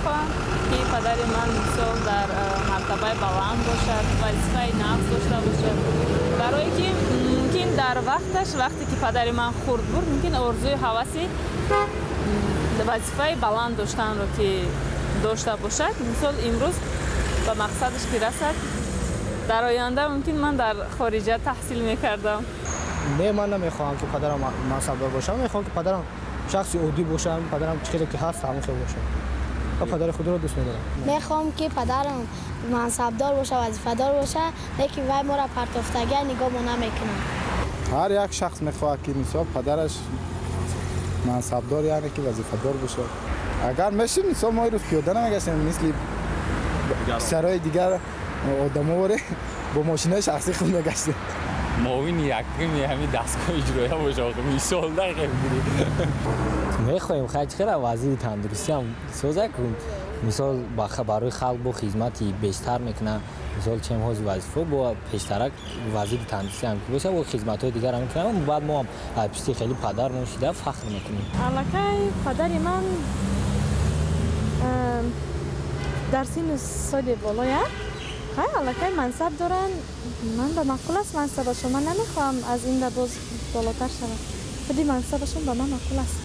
Мехоҳам, ки падари ман, мисол, дар мартабаи баланд бошад, вазифаи нағз дошта бошад, барое ки мумкин дар вақташ, вақте ки падари ман хурд буд, мумкин орзуи ҳаваси вазифаи баланд доштанро ки дошта бошад. Мисол, имрӯз ба мақсадаш ки расад, дар оянда мумкин ман дар хориҷа таҳсил мекардам. Не, ман намехоҳам, ки падарам мансабдор бошад. Мехоҳам, ки падарам шахси оддӣ бошад. Падарам чӣ хеле ки ҳаст, ҳамон хел бошад ва падари худро дӯст медорам. Мехоҳам, ки падарам мансабдор боша, вазифадор боша, лекин вай моро партофтагия, нигоҳ мо намекунад. Ҳар як шахс мехоҳад, ки, мисол, падараш мансабдор, яъне ки вазифадор бошад. Агар мешид, мисол, мо ирӯз пиёда намегаштем, мисли писарои дигар одамоворе бо мошинаи шахсии худ мегаштем. Муовини якуми ҳамин дастгоҳи иҷроия боша, мисол дақиқ. Мехоҳем, хай, чӣ хела вазири тандурустиам соза, мисол, барои халқ бо хизмати бештар мекунад. Мисол, чем ҳози вазифо бо пештарак вазири тандурустиам ки боша, бо хизматҳои дигар мекунам. Баъд мо ҳам пишти хеле падармон шида фахр мекунем. Аллакай падари ман дар синну соли болоя, хай, аллакай мансаб доранд. Ман ба маъқул аст мансабашон. Ман намехоҳам аз ин да боз болотар шавад. Худи мансабашон ба ман маъқул аст.